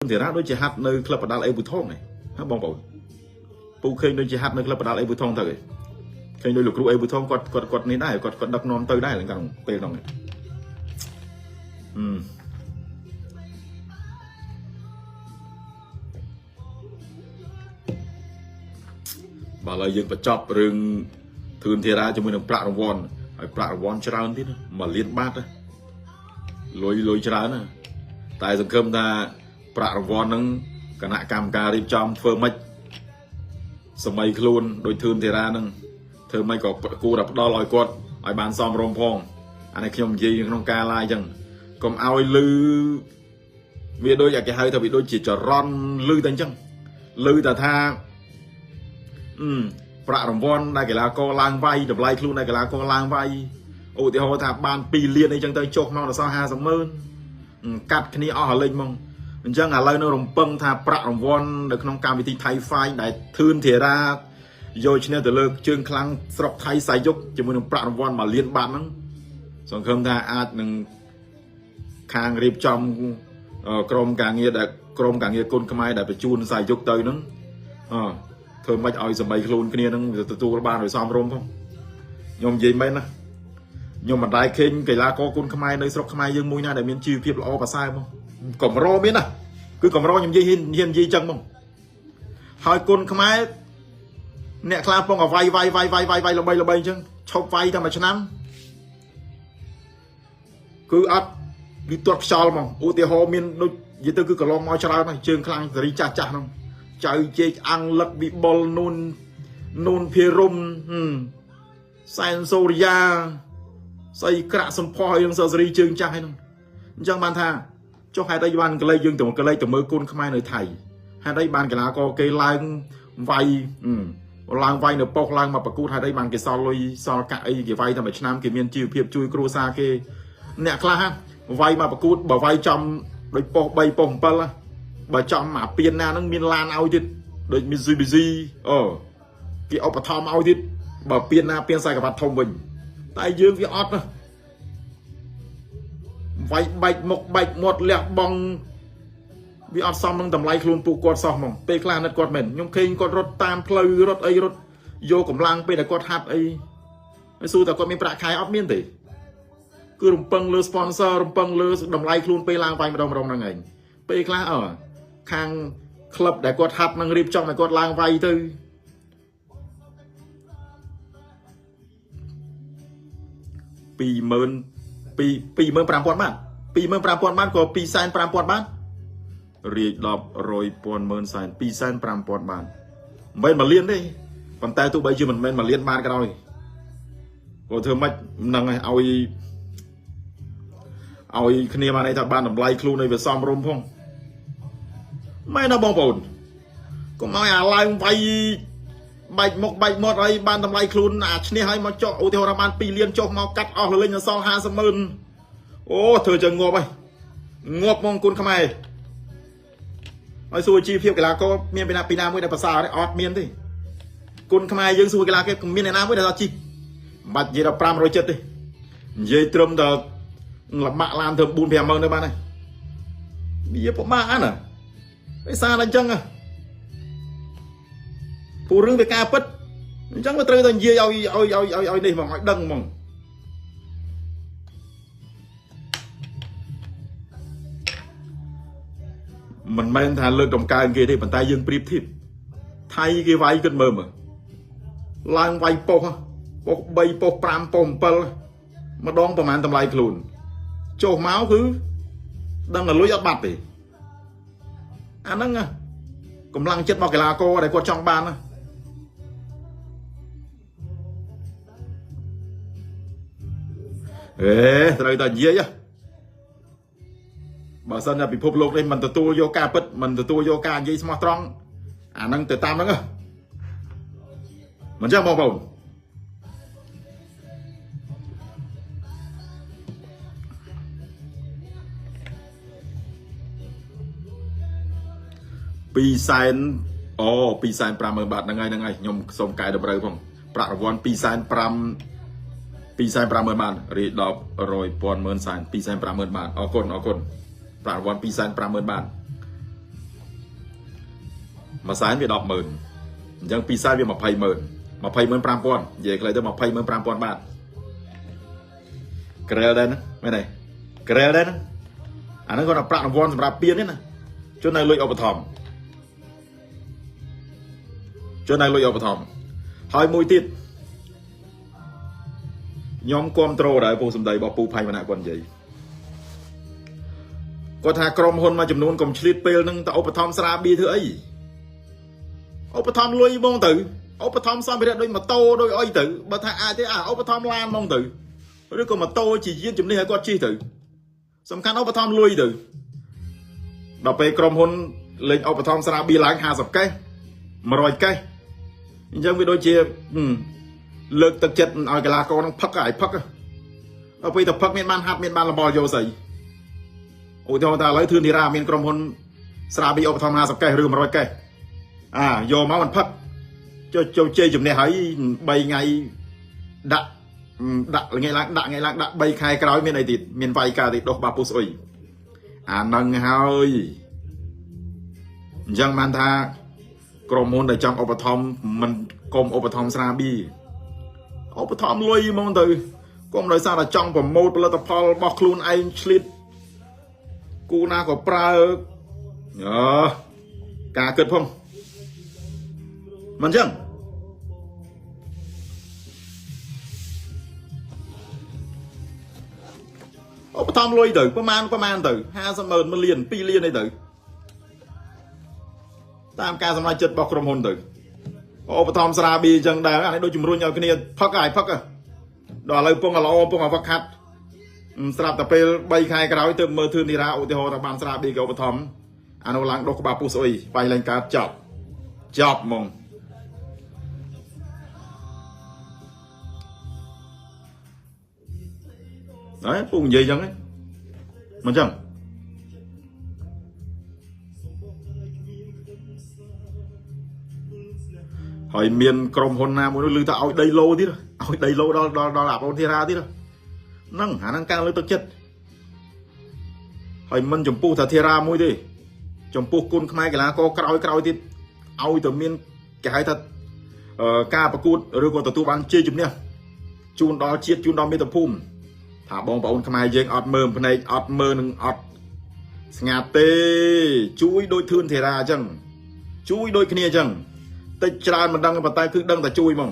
ធីរ៉ាដូចជាហាត់នៅក្លឹបបដាល់អេប៊ូថងនេះហ៎បងប្អូនពូឃើញដូចជាហាត់នៅក្លឹបបដាល់អេប៊ូថងទៅឯងឃើញដូចលោកគ្រូអេប៊ូថងគាត់គាត់គាត់នេះដែរគាត់គាត់ដឹកនាំទៅដែរក្នុងពេលហ្នឹងអឺបាទឥឡូវយើងបញ្ចប់រឿងធឿនធីរ៉ាជាមួយនឹងប្រាក់រង្វាន់ហើយប្រាក់រង្វាន់ច្រើនទៀត1លានបាតលុយលុយច្រើនណាតែសង្ឃឹមថាប្រាក់រង្វាន់ហ្នឹងគណៈកម្មការរៀបចំធ្វើម៉េចសម័យខ្លួនដោយធឿនធីរ៉ាហ្នឹងធ្វើម៉េចក៏គួរតែផ្ដល់ឲ្យគាត់ឲ្យបានសមរម្យផងអានេះខ្ញុំនិយាយក្នុងការ live អញ្ចឹងកុំឲ្យលឺវាដូចគេហៅថាវាដូចជាចរន្តលឺតែអញ្ចឹងលឺតែថាប្រាក់រង្វាន់ដែលកីឡាករឡើងវាយតម្លៃខ្លួនដែលកីឡាករឡើងវាយឧទាហរណ៍ថាបាន2លានអីចឹងទៅចុះមកដល់សល់50ម៉ឺនកាត់គ្នាអស់រលេងហ្មងអញ្ចឹងឥឡូវនៅរំពឹងថាប្រាក់រង្វាន់នៅក្នុងកម្មវិធីថៃ Fight ដែលធឿនធីរ៉ាយកឈ្នះទៅលើជើងខ្លាំងស្រុកថៃសាយុកជាមួយនឹងប្រាក់រង្វាន់1លានបាតហ្នឹងសង្ឃឹមថាអាចនឹងខាងរៀបចំក្រុមការងារដែលក្រុមការងារគុណខ្មែរដែលបញ្ជូនសាយុកទៅហ្នឹងអធ្វើម៉េចឲ្យសម័យខ្លួនគ្នានឹងទទួលបានឲ្យសមរម្យផងខ្ញុំនិយាយមែនណាខ្ញុំមិនដែលឃើញកីឡាករគុណខ្មែរនៅស្រុកខ្មែរយើងមួយណាដែលមានជីវភាពល្អប្រសើរមកកម្រមានណាគឺកម្រខ្ញុំនិយាយហ៊ានហ៊ាននិយាយចឹងមកហើយគុណខ្មែរអ្នកខ្លះពងឲ្យវាយវាយវាយវាយវាយវាយល្បីល្បីអញ្ចឹងឈប់វាយតែមួយឆ្នាំគឺអត់គឺទាត់ខ្យល់ហ្មងឧទាហរណ៍មានដូចនិយាយទៅគឺកន្លងមកច្រើនហើយជើងខ្លាំងសេរីចាស់ចាស់ហ្នឹងចៅជែកអង្គលឹកវិបុលនូននូនភិរមសែនសូរិយាស្អីក្រាក់សំផស្សយើងសសេរីជើងចាស់ហ្នឹងអញ្ចឹងបានថាចុះហេតុអីបានកលេចយើងទៅកលេចទៅមើលគុណខ្មែរនៅថៃហេតុអីបានកីឡាករគេឡើងវាយឡើងវាយនៅប៉ុស្តិ៍ឡើងមកប្រកួតហេតុអីបានគេសល់លុយសល់កាក់អីគេវាយតែមួយឆ្នាំគេមានជីវភាពជួយគ្រួសារគេអ្នកខ្លះវាយមកប្រកួតបើវាយចំដូចប៉ុស្តិ៍3ប៉ុស្តិ៍7បើចំអាពៀនណាហ្នឹងមានឡានឲ្យទៀតដូច Mitsubishi អូគេឧបត្ថម្ភឲ្យទៀតបើពៀនណាពៀនខ្សែក្រវ៉ាត់ធំវិញតែយើងវាអត់ណាវាយបែកមុខបែកមាត់លះបង់វាអត់សមនឹងតម្លៃខ្លួនពួកគាត់សោះហ្មងពេលខ្លះអាណិតគាត់មែនខ្ញុំឃើញគាត់រត់តាមផ្លូវរត់អីរត់យកកម្លាំងពេលដែលគាត់ហាត់អីហើយសួរតែគាត់មានប្រាក់ខែអត់មានទេគឺរំពឹងលើ sponsor រំពឹងលើតម្លៃខ្លួនពេលឡើងវាយម្ដងម្ដងហ្នឹងឯងពេលខ្លះអើខាងក្លឹបដែលគាត់ហាត់នឹងរៀបចំឲ្យគាត់ឡើងវាយទៅ20000 2 25000បាត25000បាតក៏250,000បាតរាយ10រយពាន់ម៉ឺនសែន250,000បាតមិនមែន1លានទេប៉ុន្តែទោះបីជាមិនមែន1លានបាតក៏ដោយក៏ធ្វើម៉េចនឹងឲ្យឲ្យគ្នាបានន័យថាបានតម្លៃខ្លួនឲ្យវាសមរម្យផងមែនណាបងប្អូនកុំឲ្យអាឡើងវាយបែកមុខបែកមាត់ឲ្យបានតម្លៃខ្លួនអាឈ្នះឲ្យមកចុះឧទាហរណ៍ថាបាន2លានចុះមកកាត់អស់លលេងសល់50ម៉ឺនអូធ្វើចឹងងាប់ហើយងាប់ហ្មងគុណខ្មែរហើយសួរជីវភាពកីឡាករមានពីណាពីណាមួយដែលប្រសើរទេអត់មានទេគុណខ្មែរយើងសួរកីឡាគេមានអ្នកណាមួយដែលថាជីមិនបាច់និយាយដល់500ចិត្តទេនិយាយត្រឹមតែលំបាក់ឡានធ្វើ4 5ម៉ឺនទៅបានហើយវាពិបាកណាដោយសារតែអញ្ចឹងពូរឿងវាការពិតអញ្ចឹងវាត្រូវតែនិយាយឲ្យឲ្យឲ្យឲ្យឲ្យនេះហ្មងឲ្យដឹងហ្មងមិនមែនថាលើកតម្កើងគេទេប៉ុន្តែយើងប្រៀបធៀបថៃគេវាយគិតមើលមើលឡើងវាយប៉ុស្ប៉ុស្3ប៉ុស្5ប៉ុស្7ម្ដងប្រហែលតម្លៃខ្លួនចុះមកគឺដឹងតែលុយអត់បាត់ទេអាហ្នឹងកម្លាំងចិត្តរបស់កីឡាករដែលគាត់ចង់បានណាអេត្រូវតែនិយាយបើសិនជាពិភពលោកនេះមិនទទួលយកការពិតមិនទទួលយកការនិយាយស្មោះត្រង់អាហ្នឹងទៅតាមហ្នឹងមិនចឹងបងប្អូន2សែនអូ250,000បាតហ្នឹងហើយហ្នឹងហើយខ្ញុំសូមកែតម្រូវផងប្រាក់រង្វាន់250,000 250,000បាតរាយ10រយពាន់ម៉ឺនសែន250,000បាតអរគុណអរគុណប្រាក់រង្វាន់250,000បាត មួយសែនវា100000អញ្ចឹង2សែនវា200,000 205,000និយាយខ្លីទៅ205,000បាតក្រែលដែរណាមែនទេក្រែលដែរណាអាហ្នឹងគាត់ថាប្រាក់រង្វាន់សម្រាប់ពៀនទេណាជននៅលុយឧបត្ថម្ភជននៅលុយឧបត្ថម្ភហើយមួយទៀតខ្ញុំគ្រប់ត្រូលដែរពូសំដីរបស់ពូផៃវណ្ណៈគាត់និយាយគាត់ថាក្រុមហ៊ុនមួយចំនួនកុំឆ្លៀតពេលនឹងទៅឧបត្ថម្ភស្រាបៀធ្វើអីឧបត្ថម្ភលុយហ្មងទៅឧបត្ថម្ភសម្ភារៈដូចម៉ូតូដូចអីទៅបើថាអាចទេអាឧបត្ថម្ភឡានហ្មងទៅឬក៏ម៉ូតូជាយានជំនិះឲ្យគាត់ជិះទៅសំខាន់ឧបត្ថម្ភលុយទៅដល់ពេលក្រុមហ៊ុនលេងឧបត្ថម្ភស្រាបៀឡើង50កេស100កេសអញ្ចឹងវាដូចជាលើកទឹកចិត្តឲ្យកីឡាករនឹងផឹកឲ្យផឹកដល់ពេលទៅផឹកមានបានហាត់មានបានលបលយកស្អីឧទាហរណ៍ថាឥឡូវធឿនធីរ៉ាមានក្រុមហ៊ុនស្រាបៀឧបត្ថម្ភ50កេសឬ100កេសអាយកមកមិនផឹកចូលជ័យជំនះហើយ3ថ្ងៃដាក់ដាក់ថ្ងៃឡើងដាក់ថ្ងៃឡើងដាក់3ខែក្រោយមានអីទៀតមានវាយការទៀតដោះបាពុះស្អុយអានឹងហើយអញ្ចឹងបានថាក្រុមហ៊ុនដែលចង់ឧបត្ថម្ភមិនកុំឧបត្ថម្ភស្រាបៀឧបត្ថម្ភលុយហ្មងទៅកុំដោយសារតែចង់ប្រម៉ូទផលិតផលរបស់ខ្លួនឯងឆ្លៀតគូណាក៏ប្រើអឺការគិតផងមិនចឹងឧបត្ថម្ភលុយទៅប្រមាណទៅ50ម៉ឺន1លាន2លានអីទៅតាមការសម្រេចចិត្តរបស់ក្រុមហ៊ុនទៅឧបត្ថម្ភស្រាបៀអញ្ចឹងដែរអានេះដូចជំរុញឲ្យគ្នាផឹកឲ្យផឹកដល់ឥឡូវពងល្អពងឲ្យវឹកខាត់ស្រាប់តែពេល3ខែក្រោយទើបមើលធឿនធីរ៉ាឧទាហរណ៍ថាបានស្រាបៀគេឧបត្ថម្ភអានោះឡើងដុសក្បាលពុះស្អុយបាយឡើងកើតចប់ចប់ហ្មងđấyពូនិយាយចឹងហ្នឹងមិនចឹងហើយមានក្រុមហ៊ុនណាមួយនោះឮថាឲ្យដីឡូទៀតឲ្យដីឡូដល់ដល់ដល់អាបងធីរ៉ាទៀតហ្នឹងអាហ្នឹងការលើកទឹកចិត្តហើយមិនចំពោះថាធីរ៉ាមួយទេចំពោះគុណខ្មែរកីឡាករក្រោយក្រោយទៀតឲ្យតែមានគេហៅថាការប្រកួតឬក៏ទទួលបានជ័យជំនះជូនដល់ជាតិជូនដល់មាតុភូមិថាបងប្អូនខ្មែរយើងអត់មើលភ្នែកអត់មើលនឹងអត់ស្ងាត់ទេជួយដូចធឿនធីរ៉ាអញ្ចឹងជួយដូចគ្នាអញ្ចឹងតិចច្រើនមិនដឹងប៉ុន្តែគឺដឹងតែជួយហ្មង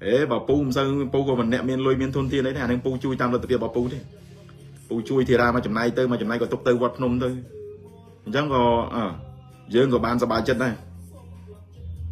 អេបើពូមិនសូវពូក៏មិនអ្នកមានលុយមានធនធានអីទេអានឹងពូជួយតាមលទ្ធភាពរបស់ពូទេពូជួយធីរ៉ាមកចំណាយទៅមកចំណាយក៏ទុកទៅវត្តភ្នំទៅអញ្ចឹងក៏យើងក៏បានសប្បាយចិត្តដែរ។